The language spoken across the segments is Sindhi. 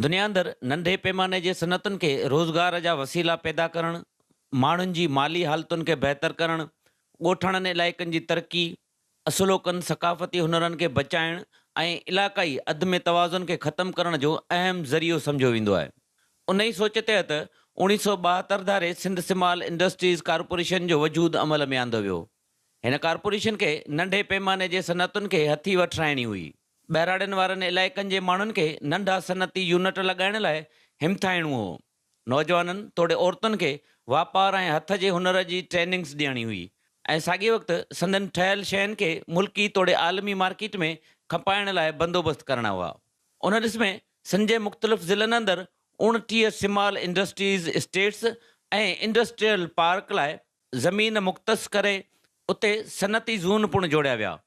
دنيا اندر ننڍي پيماني جي صنعتن کي روزگار جا وسيلا پيدا ڪرڻ، ماڻهن جي مالي حالتن کي بهتر ڪرڻ، ڳوٺاڻن علائقن جي ترقي، اصلوڪن ثقافتي هنرن کي بچائڻ ۽ علائقائي عدم توازن کي ختم ڪرڻ جو اهم ذريعو سمجهيو ويندو آهي. انهي سوچ تحت اوڻيهه سئو ٻاهتر ڌاري سنڌ سمال انڊسٽريز ڪارپوريشن جو وجود عمل ۾ آندو ويو. هن ڪارپوريشن کي ننڍي پيماني جي صنعتن کي هٿي وٺرائڻي هئي. ٻهراڙين وارن علائقن جي ماڻهن کي ننڍا صنعتي يونٽ لڳائڻ لاء همٿائڻو هو. نوجوانن توڙي عورتن کي واپار ۽ هٿ جي هنر جي ٽريننگز ڏيڻي هئي ۽ ساڳئي وقت سندن ٺهيل شين کي ملڪي توڙي عالمي مارڪيٽ ۾ کپائڻ لاء بندوبست ڪرڻا هئا. ان ڏس ۾ سنڌ جي مختلف ضلعن اندر 29 small industries estates ۽ industrial park لاء زمين مختص ڪري اتي صنعتي زون پڻ جوڙيا ويا.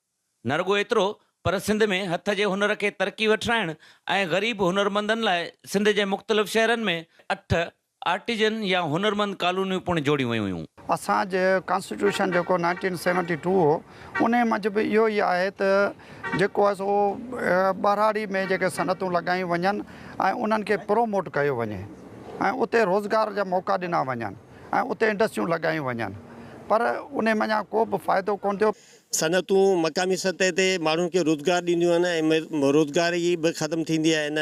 نه رڳو ايترو پر سنڌ ۾ هٿ جي هنر کي ترقي وٺرائڻ ۽ غريب هنرمندن لاء سنڌ جي مختلف شهرن ۾ اٺ آرٽيزن يا هنرمند ڪالونيون پڻ جوڙيون ويون هيون. اسان جي ڪانسٽيٽيوشن جيڪو نائنٽين سيونٽي ٽو هو انهي منجهه به اهو ئي آهي ته جيڪو آهي سو ٻهراڙي ۾ جيڪي صنعتون لڳايون وڃن ۽ انهن کي پروموٽ ڪيو وڃي ۽ اتي روزگار جا موقعا ڏنا وڃن ۽ اتي انڊسٽريون لڳايون وڃن پر انهي منجهان ڪو به فائدو ڪونه ٿيو. صنعتون مقامي سطح تي ماڻهن کي روزگار ڏينديون آهن ۽ روزگاري به ختم ٿيندي آهي ان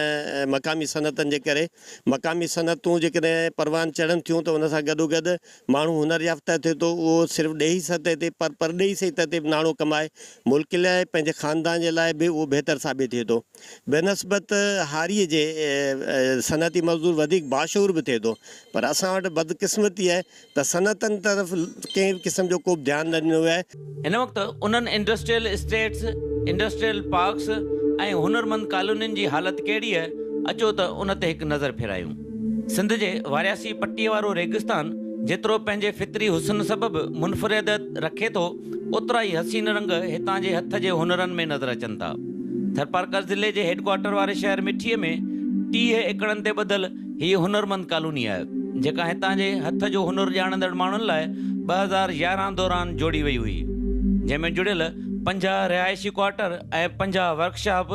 مقامي صنعتن جي ڪري. مقامي صنعتون جيڪڏهن پروان چڙهن ٿيون ته ان سان گڏوگڏ ماڻهو هنر يافته ٿئي ٿو اهو صرف ڏيهي سطح تي پر پرڏيهي سطح تي به ناڻو ڪمائي ملڪ لاء پنهنجي خاندان جي لاء به اهو بهتر ثابت ٿئي ٿو. بنسبت هاريء جي صنعتي مزدور وڌيڪ باشعور به ٿئي ٿو پر اسان وٽ بدقسمتي آهي ته صنعتن طرف ڪنهن به قسم جو ڪو به ڌيان نه ڏنو ويو آهي. هن وقت انهن انڊسٽريل اسٽيٽس، انڊسٽريل پارڪس ۽ هنرمند ڪالونين جي حالت ڪهڙي آهي، اچو ته ان تي هڪ نظر ڦيرايون. سنڌ جي وارياسي پٽيء وارو ريگستان جيترو پنهنجي فطري حسن سبب منفرديت رکي ٿو، اوترا ئي حسين رنگ هتان جي هٿ جي هنرن ۾ نظر اچن ٿا. ٿرپارڪر ضلعي جي هيڊ ڪوارٽر واري شهر مٺيء ۾ 30 ايڪڙن تي ٻڌل هيء هنرمند ڪالوني آهي، جيڪا هتان جي هٿ جو هنر ڄاڻندڙ ماڻهن لاء 2011 دوران جوڙي وئي هئي، جنهن ۾ جڙيل 50 رهائشي ڪوارٽر ۽ 50 ورڪشاپ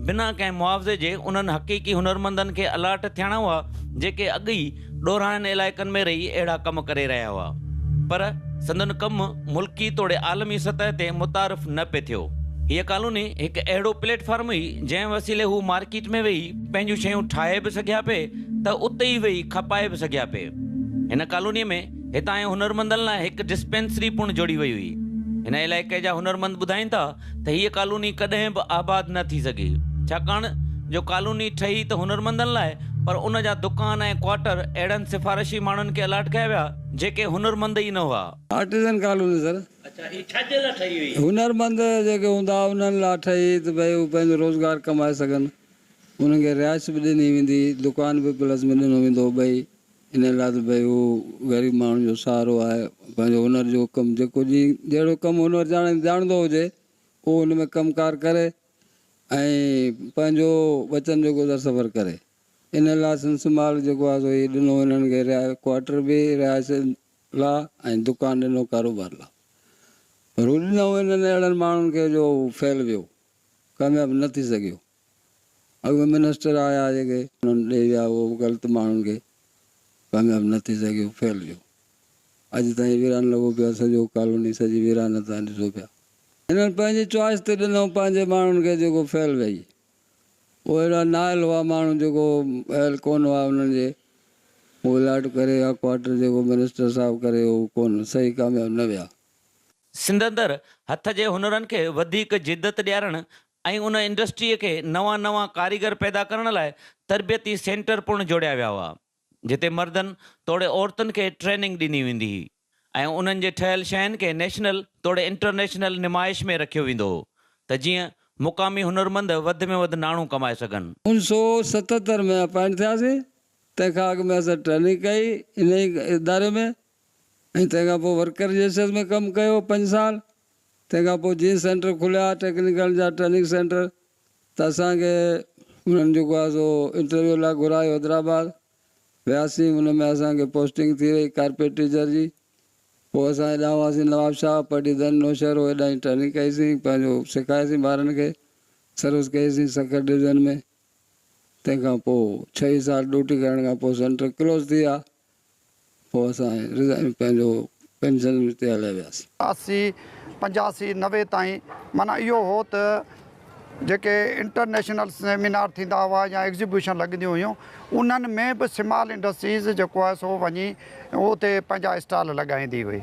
بنا ڪنهن معاوضي جي انهن حقيقي هنرمندن کي الاٽ ٿيڻا هئا، جيڪي اڳ ئي ڏورانهن علائقن ۾ رهي اهڙا ڪم ڪري رهيا هئا پر سندن ڪم ملڪي توڙي عالمي سطح تي متعارف نه پئي ٿيو. هيء ڪالوني هڪ اهڙو پليٽ فارم هئي جنهن وسيلي هو مارڪيٽ ۾ ويهي پنهنجون شيون ٺاهي به سگهيا پئي ته اتي ئي ويهي کپائي به سگهيا پئي. هن ڪالونيء ۾ هتان جي هنرمندن لاء هڪ ڊسپينسري پڻ جوڙي وئي هئي. هن علائقي جا هنرمند ٻڌائين ٿا ته هيء ڪالوني ڪڏهن به آباد نه ٿي سگهي، ڇاڪاڻ جو ڪالوني ٺهي ته هنرمندن لاء پر ان جا دڪان ۽ ڪوارٽر اهڙن سفارشي ماڻهن کي الاٽ ڪيا ويا، جيڪي هنرمند ئي نه هئا. Artisan colony sir. اڇا هي ڇا جي لاء ٺهي هئي؟ هنرمند جيڪي هوندا انهن لاء ٺهي ته ڀئي هو پنهنجو روزگار ڪمائي سگهن، انهن کي رهائش به ڏني ويندي، دڪان به پلس ۾ ڏنو ويندو هو ٻئي. انهيء لاء ته ڀئي هو غريب ماڻهن جو سهارو آهي، پنهنجو هنر جو ڪم جيڪو جيئن جهڙو ڪم هنر ڄاڻندو هجي، اهو ان ۾ ڪم ڪار ڪري ۽ پنهنجو ٻچن جو گذر سفر ڪري. انهيء لاء سنسمال جيڪو آهي سو هي ڏنو هنن کي ڪوارٽر به رهائش لاء ۽ دڪان ڏنو ڪاروبار لاء. پر هو ڏنو هنن اهڙن ماڻهن کي جو هو فيل ويو، ڪامياب نه ٿي سگهيو. اڳ ۾ منسٽر آيا جيڪي انهن ڏئي ويا اهو به غلط ماڻهن کي ڪامياب نه ٿي سگهيو فيل ويو اڄ تائين ويران لڳو پيو آهي سڄو ڪالوني سڄي ويران تان ڏسو پيا هنن پنهنجي چوائس تي ڏنو پنهنجي ماڻهن کي جيڪو فيل وئي اهو اهڙا نااهل هئا ماڻهو جيڪو اهل ڪونه هئا انهن جي هو الاٽ ڪري يا ڪوارٽر جيڪو منسٽر صاحب ڪري اهو ڪونه صحيح ڪامياب نه ويا. سنڌ اندر هٿ جي هنرن کي وڌيڪ جدت ڏيارڻ ۽ ان انڊسٽريء کي نوان نوان ڪاريگر پيدا ڪرڻ لاء تربيتي سينٽر پڻ جوڙيا ويا هئا، جتي مردن توڙي عورتن کي ٽريننگ ڏني ويندي هئي ۽ انهن جي ٺهيل شين کي نيشنل توڙي انٽرنيشنل نمائش ۾ رکيو ويندو هو ته جيئن مقامي هنرمند وڌ ۾ وڌ ناڻو ڪمائي سگهن. اڻ سو 77 ۾ اپائنٽ ٿياسين، تنهن کان اڳ ۾ اسان ٽريننگ ڪئي انهيء اداري ۾. ۽ تنهن کان پوء ورڪر جي حيثيت ۾ ڪم ڪيو پنج سال تنهن کان پوء جيئن سينٽر کليا ٽيڪنيڪل جا ٽريننگ سينٽر ته اسان کي انهن جيڪو آهي سو انٽرويو لاء گهرايو حيدرآباد وياسين ان ۾ اسان کي پوسٽنگ ٿي وئي ڪارپيٽ ٽيچر جي پوء اسان هيڏانهن هئاسين نواب شاهه پڊيدن نوشهرو هيڏانهن ٽريننگ ڪئيسين پنهنجو سکايسين ٻارن کي سروس ڪئيسين سکر ڊويزن ۾ تنهن کان پوء ڇهه سال ڊيوٽي ڪرڻ کان پوء سينٽر ڪلوز ٿي ويا. پوء اسان رزائن پنهنجو پينشن تي هليا وياسين. 80، 85، 90 تائين معنيٰ اهو هو ته جيڪي انٽرنيشنل سيمينار ٿيندا هئا يا ايگزيبيشن لڳنديون هيون انهن ۾ به سمال انڊسٽريز جيڪو آهي سو وڃي اتي پنهنجا اسٽال لڳائيندي هئي.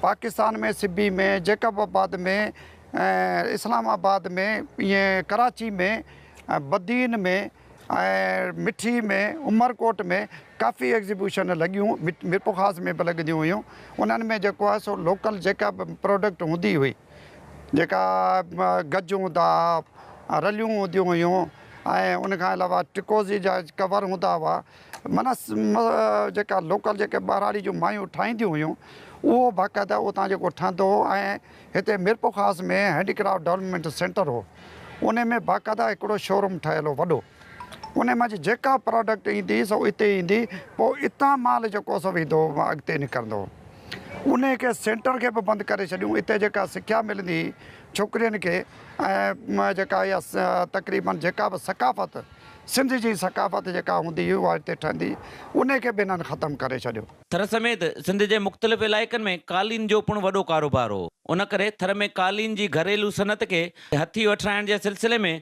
پاڪستان ۾ سبي ۾، جيڪب آباد ۾ ۽ اسلام آباد ۾ ائين ڪراچي ۾ بدين ۾ ۽ مٺي ۾ عمرڪوٽ ۾ ڪافي ايگزيبيشن لڳيون ميرپورخاص ۾ به لڳنديون هيون انهن ۾ جيڪو آهي سو لوڪل جيڪا به پراڊڪٽ هوندي هئي جيڪا گج هوندا هئا رليون هونديون هيون ۽ ان کان علاوه ٽڪوزي جا ڪور هوندا هئا معنيٰ جيڪا لوڪل جيڪي ٻهراڙي جون مايون ٺاهينديون هيون اهو باقاعده اتان جيڪو ٺهندو هو ۽ هتي Mirpurkhas ۾ handy craft development centre هو انهي ۾ باقاعده هڪڙو شوروم ٺهيل هو وڏو انهي منجهه جيڪا پراڊڪٽ ايندي سو اتي ايندي پوء اتان مال جيڪو سو ويندو هو اڳتي نڪرندو هو انهي کي سينٽر کي به بند ڪري ڇڏيون اتي جيڪا سکيا ملندي هئي ڇوڪرين کي ۽ جيڪا اها تقريبن جيڪا به ثقافت سنڌ جي ثقافت جيڪا هوندي هئي اها هتي ٺهندي انهي کي به هنن ختم ڪري ڇڏيو. ٿر سميت سنڌ جي مختلف علائقن ۾ قالين جو پڻ وڏو ڪاروبار هو. ان ڪري ٿر ۾ قالين جي گهريلو صنعت کي هٿي وٺرائڻ جي سلسلي ۾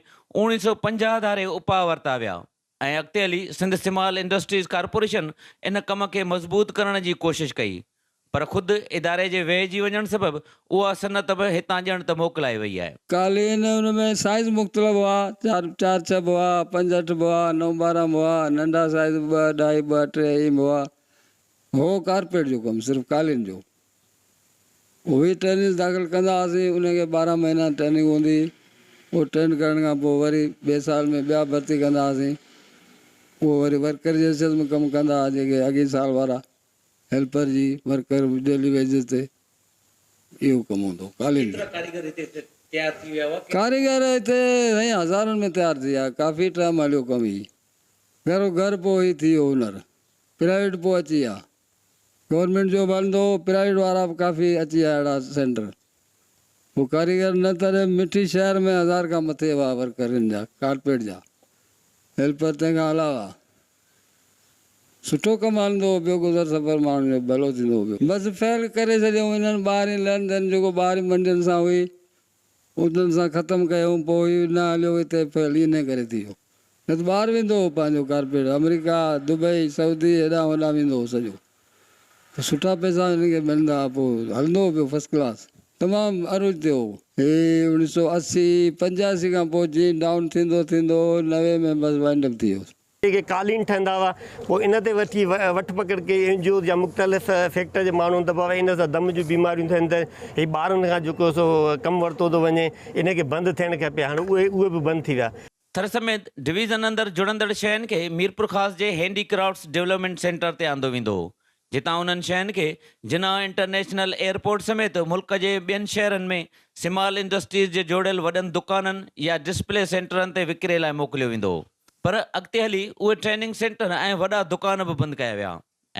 1950 ڌاري اپاء ورتا ويا ۽ اڳتي هلي سنڌ سمال انڊسٽريز ڪارپوريشن ان ڪم کي مضبوط ڪرڻ جي ڪوشش ڪئي پر خود اداري جي ويهجي وڃڻ سبب اها صنعت به هتان ڄڻ ته موڪلائي وئي آهي. قالين ان ۾ سائيز مختلف هئا، چار چار ڇهه به هئا، پنج اٺ به هئا، نو 12 به هئا، ننڍا سائيز ٻه اڍائي ٻه ٽي ائين به هئا. هو ڪارپيٽ جو ڪم صرف قالين جو. اهي ٽريننگز داخل ڪندا هئاسين، انهن کي 12 مهينا ٽريننگ هوندي هئي، اهو ٽرين ڪرڻ کان پوء وري ٻئي سال ۾ ٻيا ڀرتي ڪندا هئاسين، اهو وري ورڪر جي حيثيت ۾ ڪم ڪندا هئا جيڪي اڳئين سال وارا. هيلپر جي ورڪر ڊيلي ويجز تي اهو ڪم هوندو هو قالين جو. ڪيترا ڪاريگر هتي تيار ٿي ويا هئا؟ ڪاريگر هتي سائين هزارن ۾ تيار ٿي ويا ڪافي ٽائيم هليو ڪم هي گهرو گهر پوء هي ٿي ويو هنر پرائيويٽ پوء اچي ويا گورنمينٽ جو به هلندو هو پرائيويٽ وارا به ڪافي اچي ويا اهڙا سينٽر پوء ڪاريگر نه تڏهن مٺي شهر ۾ هزار کان مٿي هئا ورڪر هن جا ڪارپيٽ جا هيلپر تنهن کان علاوه سٺو ڪم هلندو هو پيو گذر سفر ماڻهن جو ڀلو ٿيندو هو پيو. بس فعل ڪري ڇڏيائون انهن ٻاهرين لين دين جيڪو ٻاهرين منڊين سان هئي انهن سان ختم ڪيائون پوء هي نه هليو هتي فعل انهي ڪري ٿي ويو نه ته ٻاهر ويندو هو پنهنجو ڪارپيٽ آمريڪا دبئي سعودي هيڏانهن هوڏانهن ويندو هو سڄو ته سٺا پئسا هنن کي ملندا هئا پوء هلندو هو پيو فرسٽ ڪلاس تمام عروج تي هو. هي 1980 85 کان پوء جيئن ڊائون ٿيندو ٿيندو 90 ۾ بس وائنڊ اپ ٿي ويو. جيڪي قالين ٺهندا هئا پوء ان تي وٺي وٺ پڪڙ ڪئي اين جي اوز يا مختلف فيڪٽر جي ماڻهن ته بابا ان سان دم جون بيماريون ٿين ته هي ٻارن کان جيڪو سو ڪم ورتو ٿو وڃي ان کي بند ٿيڻ کپي هاڻي اهي اهي به بند ٿي ويا. ٿر سميت ڊويزن اندر جڙندڙ شين کي ميرپورخاص جي هينڊي ڪرافٽس ڊولپمينٽ سينٽر تي آندو ويندو هو جتان انهن شين کي جناح انٽرنيشنل ايئرپورٽ سميت ملڪ جي ٻين شهرن ۾ سمال انڊسٽريز جي جوڙيل وڏن دڪانن يا ڊسپلي سينٽرن تي وڪري لاء موڪليو ويندو هو. پر اڳتي هلي اهي ٽريننگ سينٽر ۽ وڏا دڪان به بند ڪيا ويا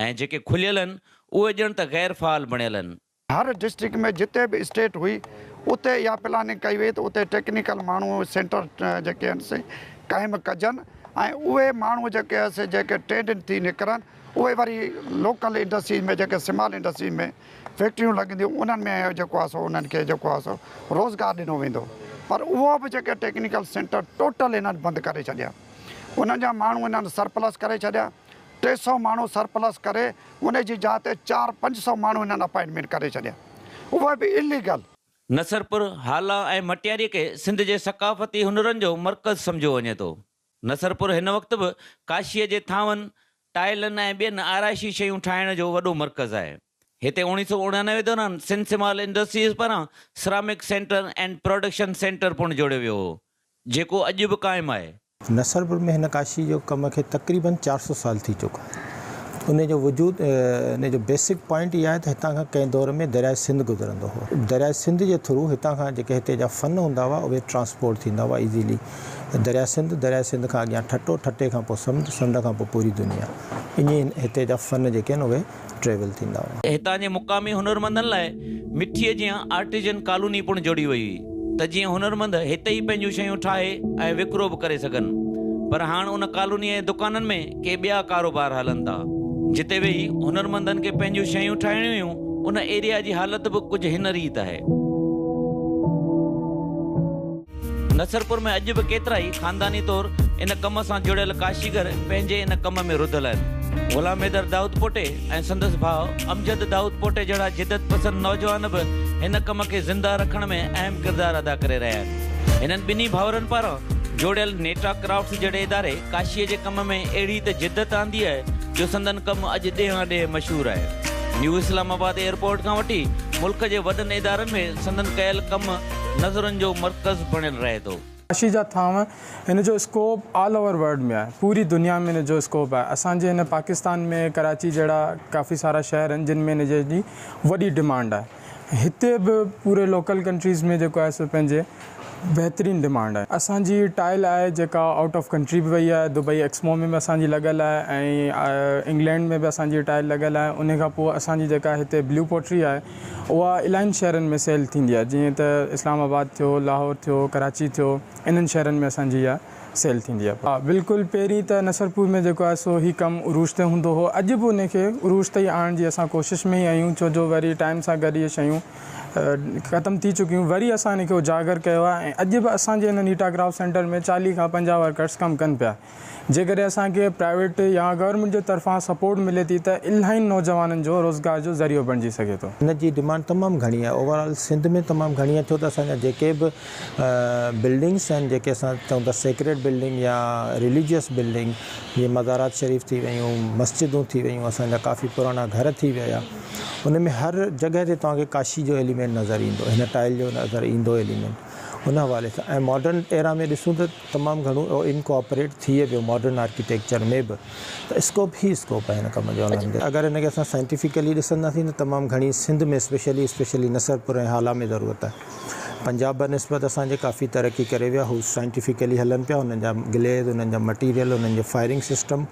۽ جيڪي کليل آهن اهي ڄڻ ته غير فعال بڻيل آهن. هر ڊسٽرڪٽ ۾ جتي به اسٽيٽ هئي اتي اها پلاننگ ڪئي وئي ته اتي ٽيڪنيڪل ماڻهو سينٽر جيڪي آهن سي قائم ڪجن ۽ اهي ماڻهو جيڪي آهن سي جيڪي ٽرينڊ ٿي نڪرن اهي وري لوڪل انڊسٽريز ۾ جيڪي سمال انڊسٽريز ۾ فيڪٽريون لڳنديون انهن ۾ جيڪو آهي سو انهن کي جيڪو آهي سو روزگار ڏنو ويندو پر اهو به جيڪي ٽيڪنيڪل سينٽر ٽوٽل انهن بند ڪري ڇڏيا انهن جا ماڻهو انهن سرپلس ڪري ڇڏيا 300 ماڻهو سرپلس ڪري ان جي جاء تي 4 500 ماڻهو انهن اپائنٽمينٽ ڪري ڇڏيا اهو به اليگل. نصرپور، هالا ۽ مٽياري کي سنڌ جي ثقافتي هنرن جو مرڪز سمجهيو وڃي ٿو. نصرپور هن وقت به ڪاشيء جي ٿانون، ٽائلن ۽ ٻين آرائشي شيون ٺاهڻ جو وڏو مرڪز آهي. هتي 1989 دوران سنڌ سمال انڊسٽريز پاران ceramic centre and production centre پڻ جوڙيو ويو هو، جيڪو اڄ به قائم آهي. نصرپور ۾ هن ڪاشي جو ڪم کي تقريباً 400 سال ٿي چڪا آهن. ان جو وجود ان جو بيسڪ پوائنٽ اها آهي ته هتان کان ڪنهن دور ۾ درياء سنڌ گذرندو هو. درياء سنڌ جي ٿرو هتان کان جيڪي هتي جا فن هوندا هئا اهي ٽرانسپورٽ ٿيندا هئا ايزيلي. درياء سنڌ، درياء سنڌ کان اڳيان ٺٽو، ٺٽي کان پوء سمنڊ، سمنڊ کان پوء پوري دنيا. ائين هتي جا فن جيڪي آهن اهي ٽريول ٿيندا هئا. هتان جي مقامي هنرمندن لاء مٺيء جيان آرٽيزن ڪالوني پڻ جوڙي وئي هئي ته جيئن هنرمند هتي ئي پنهنجون شيون ٺاهي ۽ وڪرو به ڪري سگهن. پر هاڻ ان ڪالونيء جي دڪانن ۾ ڪي ٻيا ڪاروبار هلن ٿا. جتي ويهي هنرمندن کي پنهنجون شيون ٺاهڻيون هيون، ان ايريا جي حالت به ڪجهه هن ريت آهي. نصرپور ۾ اڄ به ڪيترائي خانداني طور ان ڪم سان جڙيل ڪاشيگر پنهنجي ان ڪم ۾ رڌل آهن. غلام حيدر دائود پوٽي ۽ سندس ڀاء امجد دائود پوٽي جهڙا جدت پسند نوجوان به هن ڪم کي زنده رکڻ ۾ اهم ڪردار ادا ڪري رهيا آهن. هنن ٻنهي ڀائرن پاران جوڙيل نيٽا ڪرافٽس جهڙي اداري ڪاشيء جي ڪم ۾ اهڙي ته جدت آندي آهي جو سندن ڪم اڄ ڏيهان ڏيهه مشهور آهي. نيو اسلام آباد ايئرپورٽ کان وٺي ملڪ جي وڏن ادارن ۾ سندن ڪيل ڪم نظرن جو مرڪز بڻيل رهي ٿو. ڪاشي جا ٿانو هن جو اسڪوپ آل اوور ورلڊ ۾ آهي پوري دنيا ۾ هن جو اسڪوپ آهي اسان جي هن پاڪستان ۾ ڪراچي جهڙا ڪافي سارا شهر آهن جن ۾ هن جي وڏي ڊمانڊ آهي هتي به پوري لوڪل ڪنٽريز ۾ جيڪو آهي سو پنهنجي بهترين ڊمانڊ آهي اسان جي ٽائل آهي جيڪا آئوٽ آف ڪنٽري به وئي آهي دبئي ايڪسپو ۾ به اسان جي لڳل آهي ۽ انگلينڊ ۾ به اسان جي ٽائل لڳل آهي ان کان پوء اسان جي جيڪا هتي بليو پوٽري آهي اها الاهين شهرن ۾ سيل ٿيندي آهي جيئن ته اسلام آباد ٿيو، لاهور ٿيو، ڪراچي ٿيو انهن شهرن ۾ اسان جي اها سيل ٿيندي آهي. ها بلڪل پهرين ته نصرپور ۾ جيڪو آهي سو هي ڪم عروج تي هوندو هو اڄ به ان کي عروج تي ئي آڻڻ جي اسان ڪوشش ۾ ئي آهيون ڇو جو وري ٽائيم سان گڏ اهي شيون ختم ٿي چڪيون وري اسان ان کي اجاگر ڪيو آهي ۽ اڄ به اسان جي هن نيٽا ڪرافٽ سينٽر ۾ 40 کان 50 ورڪرس ڪم ڪن پيا. جيڪڏهن اسان کي پرائيويٽ يا گورنمينٽ جي طرفان سپورٽ ملي ٿي ته الاهين نوجوانن جو روزگار جو ذريعو بڻجي سگهي ٿو. ان جي ڊمانڊ تمام گهڻي آهي اوور آل سنڌ ۾ تمام گهڻي آهي ڇو ته اسان جا جيڪي به بلڊنگس آهن جيڪي اسان چئون ٿا سيڪريڊ بلڊنگ يا رليجيس بلڊنگ جيئن مزارات شريف ٿي ويون مسجدون ٿي ويون اسان جا ڪافي پراڻا گهر ٿي ويا ان ۾ هر جڳهه تي توهان کي ڪاشي جو ايليمينٽ نظر ايندو هن ٽائل جو نظر ايندو ايليمينٽ ان حوالي سان ۽ ماڊرن ايرا ۾ ڏسون ته تمام گهڻو اهو انڪارپوريٽ ٿئي پيو ماڊرن آرڪيٽيڪچر ۾ به ته اسڪوپ ئي اسڪوپ آهي هن ڪم جو الحمدلله اگر هن کي اسان سائنٽيفڪلي ڏسنداسين ته تمام گهڻي سنڌ ۾ اسپيشلي اسپيشلي نصرپور ۽ هالا ۾ ضرورت آهي پنجاب بنسبت اسان جي ڪافي ترقي ڪري ويا هو سائنٽيفڪلي هلن پيا انهن جا گليز انهن جا مٽيريل انهن جو فائرنگ سسٽم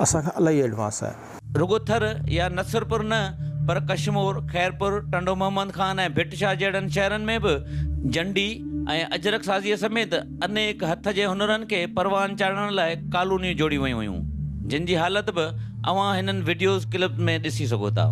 اسان کان الاهي ايڊوانس آهي. رڳو ٿر يا نصرپور نه پر ڪشمور، خيرپور، ٽنڊو محمد خان ۽ ڀٽ شاهه جهڙن شهرن ۾ به جنڊي ۽ اجرڪ سازيء سميت انيڪ هٿ جي هنرن کي پروان چاڙهڻ لاء ڪالونيون جوڙيون ويون هيون، جن جي حالت به اوهان هنن وڊيوز ڪلپ ۾ ڏسي سگهو ٿا.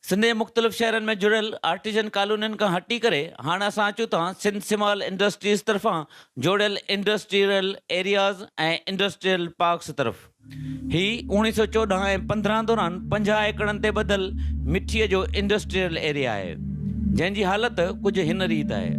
سنڌ جي مختلف شهرن ۾ جڙيل آرٽيزن ڪالونين کان هٽي ڪري هاڻ اسان اچون ٿا سنڌ سمال انڊسٽريز طرفان جوڙيل انڊسٽريل ايرياز ۽ انڊسٽريل پارڪس طرف. هي 1914 ۽ 15 دوران 50 ايڪڙن تي ٻڌل مٺيء جو انڊسٽريل ايريا آهي، جنهن جي حالت ڪجهه هن ريت آهي.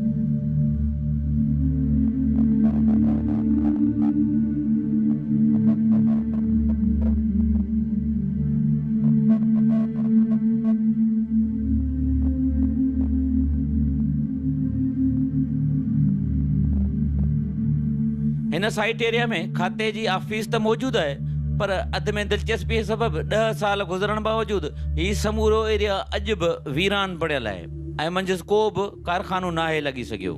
هن سائيٽ ايريا ۾ کاتي جي آفيس ته موجود آهي پر اڌ ۾ دلچسپيء سبب 10 سال گذرڻ باوجود هي سمورو ايريا اڄ به ويران بڻيل آهي ۽ منجهس ڪو به ڪارخانو ناهي لڳي سگهيو.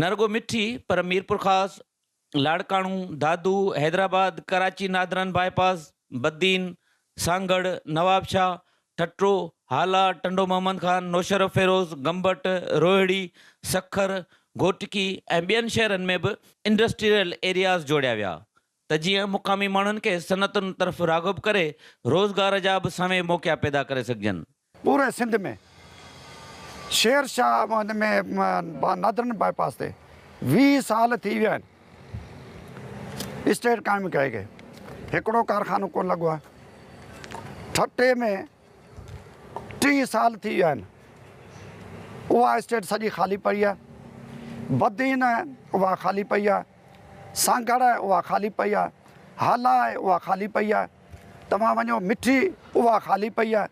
نه رڳو مٺي پر ميرپورخاص، لاڙڪاڻو، دادو، حيدرآباد، ڪراچي نادرن باء پاس، بدين، سانگهڙ، نوابشاهه، ٺٽو، هالا، ٽنڊو محمد خان، نوشهروفيروز، گمبٽ، روهڙي، سکر، گهوٽڪي ۽ ٻين شهرن ۾ به انڊسٽريل ايرياز جوڙيا ويا ته جيئن مقامي ماڻهن کي صنعتن طرف راغب ڪري روزگار جا به سوين موقعا پيدا ڪري سگهجن. پوري سنڌ ۾ شير شاهه هن ۾ نادرن باء پاس تي 20 سال ٿي ويا آهن اسٽيٽ قائم ڪئي گئي هڪڙو ڪارخانو ڪونه لڳو آهي ٺٽي ۾ 30 سال ٿي ويا آهن اها اسٽيٽ سڄي خالي پئي آهي بدين اها خالي پئي آهي سانگهڙ آهي اها خالي پئي آهي هالا آهي اها خالي پئي آهي توهان وڃو مٺي اها خالي پئي آهي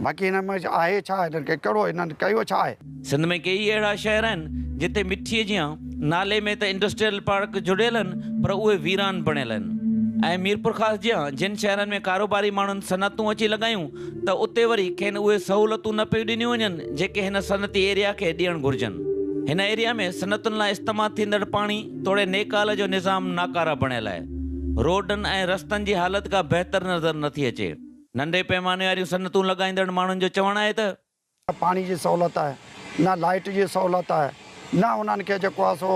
باقي هنن ۾ آهي ڇا هنن کي ڪهڙو هنن ڪيو ڇا آهي. سنڌ ۾ ڪيئي اهڙا شهر آهن جتي مٺيء جيان نالي ۾ ته انڊسٽريل پارڪ جڙيل آهن پر اهي ويران بڻيل آهن ۽ ميرپورخاص جيان جن شهرن ۾ ڪاروباري ماڻهن صنعتون اچي لڳايون ته اتي وري کين اهي سهولتون نه پيون ڏنيون وڃن جيڪي هن صنعتي ايريا کي ڏيڻ گهرجن. هن ايريا ۾ صنعتن لاء استعمال ٿيندڙ پاڻي توڙي نيڪال جو نظام ناڪاره بڻيل آهي. روڊن ۽ رستن جي حالت ڪا بهتر نظر نٿي اچي. ننڍي پئماني واريون صنعتون لڳائيندڙ ماڻهن جو چوڻ آهي ته. نه پاڻي جي سهولت آهي، نه لائيٽ جي سهولت آهي، نه انهن کي جيڪو آهي سو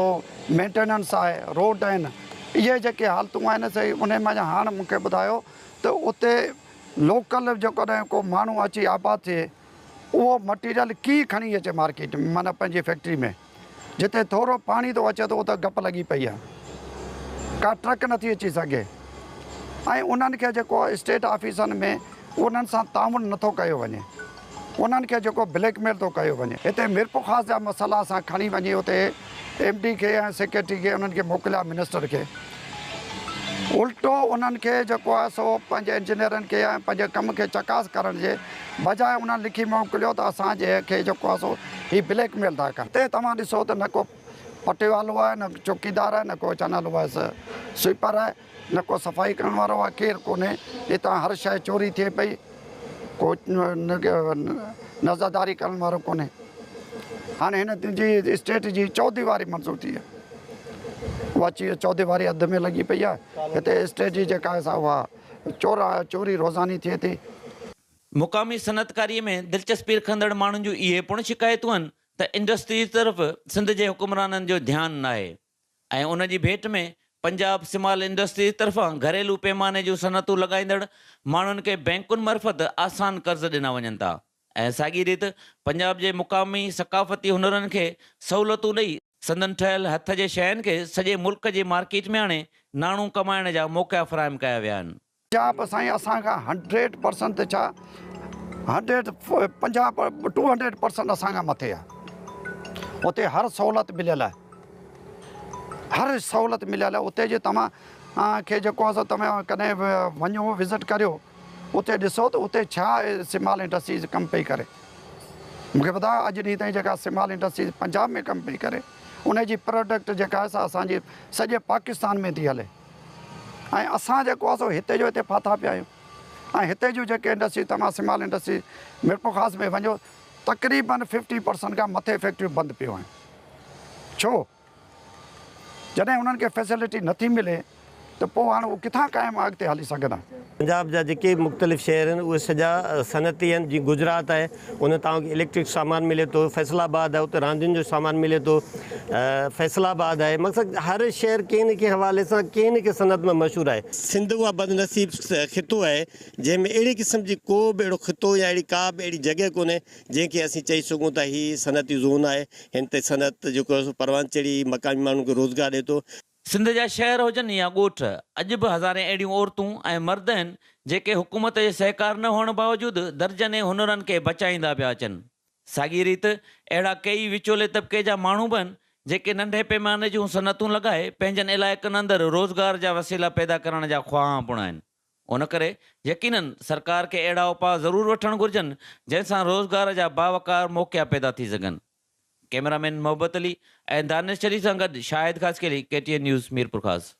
مينٽيننس آهي، روڊ آهن، اهي جيڪي حالتون آهن سي انهي منجهه هاڻ مون کي ٻڌايو ته اتي لوڪل جيڪڏهن ڪو ماڻهو اچي آباد ٿئي اهو مٽيريل ڪيئن کڻي اچي مارڪيٽ ۾ معنيٰ پنهنجي فيڪٽري ۾ جتي ٿورو پاڻي ٿو اچي ته اتي گپ لڳي پئي آهي ڪا ٽرڪ نٿي اچي سگهي ۽ انهن کي جيڪو اسٽيٽ آفيسن ۾ انهن سان تعاون نٿو ڪيو وڃي انهن کي جيڪو بليڪ ميل ٿو ڪيو وڃي هتي ميرپورخاص جا مسئلا اسان کڻي وڃي اتي ايم ڊي کي ۽ سيڪريٽري کي انهن کي موڪليا منسٽر کي الٽو انهن کي جيڪو آهي سو پنهنجي انجنيئرن کي ۽ پنهنجي ڪم کي چڪاس ڪرڻ جي بجاء انهن لکي موڪليو ته اسان جي کي جيڪو آهي سو هي بليڪ ميل ٿا ڪن. هتي توهان ڏسو ته نه ڪو پٽيوالو آهي نه چوڪيدار آهي نه ڪو چنل وائس سوئيپر آهي نه ڪو صفائي ڪرڻ وارو آهي ڪير ڪونهي هتان هر شيء چوري ٿئي پئي ڪو نظرداري ڪرڻ وارو ڪونهي هاڻي هن جي اسٽيٽ جي چوديواري منظور ٿي آهي اها چوديواري اڌ ۾ لڳي پئي آهي هتي اسٽيٽ جي جيڪا آهي سا اها چورا چوري روزاني ٿئي ٿي. مقامي صنعتڪاري ۾ دلچسپي رکندڙ ماڻهن جون اهي پڻ شڪايتون آهن ته انڊسٽريز طرف سنڌ جي حڪمرانن جو ڌيان ناهي ۽ ان جي ڀيٽ ۾ پنجاب سمال انڊسٽريز طرفان گهريلو پيماني جون صنعتون لڳائيندڙ ماڻهن کي بئنڪن معرفت آسان قرض ڏنا وڃن ٿا ۽ ساڳي ريت پنجاب جي مقامي ثقافتي هنرن کي سهولتون ڏئي سندن ٺهيل هٿ جي شين کي سڄي ملڪ جي مارڪيٽ ۾ آڻي ناڻو ڪمائڻ جا موقعا فراهم ڪيا ويا آهن. پنجاب سائين اسان کان هنڊريڊ پرسنٽ ته ڇا هنڊريڊ 50 ٽو هنڊريڊ پرسنٽ اسان کان مٿي آهي اتي هر سهولت مليل آهي هر سهولت مليل آهي اتي جي توهان کي جيڪو آهي سو توهان ڪڏهن وڃو وزٽ ڪريو اتي ڏسو ته اتي ڇا سمال انڊسٽريز ڪم پئي ڪري مون کي ٻڌايو اڄ ڏينهن تائين جيڪا سمال انڊسٽريز پنجاب ۾ ڪم پئي ڪري ان جي پراڊڪٽ جيڪا آهي سا اسان جي سڄي پاڪستان ۾ ٿي هلي ۽ اسان جيڪو آهي سو هتي جو هتي ڦاٿا پيا آهيون ۽ هتي جون جيڪي انڊسٽريز توهان سمال انڊسٽريز ميرپورخاص ۾ وڃو تقريبن ففٽي پرسنٽ کان مٿي فيڪٽريون بند پيون آهن ڇو جڏهن انهن کي فيسلٽي نٿي ملي ته پوء هاڻ هو ڪٿان قائم اڳتي هلي سگهندا. پنجاب جا جيڪي به مختلف شهر آهن اهي سڄا صنعتي آهن جيئن گجرات آهي ان توهان کي اليڪٽرڪ سامان ملي ٿو فيصل آباد آهي اتي راندين جو سامان ملي ٿو فيصل آباد آهي مقصد هر شهر ڪنهن نه ڪنهن حوالي سان ڪنهن نه ڪنهن صنعت ۾ مشهور آهي. سنڌ اها بدنصيب خطو آهي جنهن ۾ اهڙي قسم جي ڪو به اهڙو خطو يا اهڙي ڪا به اهڙي جڳهه ڪونهي جنهن کي اسين چئي سگهون ته هي صنعتي زون آهي، هن تي صنعت جيڪو آهي سو پروان چڙهي مقامي ماڻهن کي روزگار ڏئي ٿو. سنڌ جا شهر هجن يا ڳوٺ، اڄ به هزارين اهڙيون عورتون ۽ مرد آهن، جيڪي حڪومت جي سهڪار نه هئڻ باوجود درجنين هنرن کي بچائيندا پيا اچن. ساڳي ريت اهڙا ڪيئي وچولي طبقي جا ماڻهو به آهن، جيڪي ننڍي پيماني جون صنعتون لڳائي پنهنجن علائقن اندر روزگار جا وسيلا پيدا ڪرڻ جا خواهان پڻ آهن. ان ڪري يقينن سرڪار کي اهڙا اپاء ضرور وٺڻ گهرجن جنهن سان روزگار جا باوقار موقعا پيدا ٿي سگهن. ڪئميرا مين محبت علي ۽ دانش شريف سان گڏ Shahid Khaskheli, K T N news, Mirpurkhas.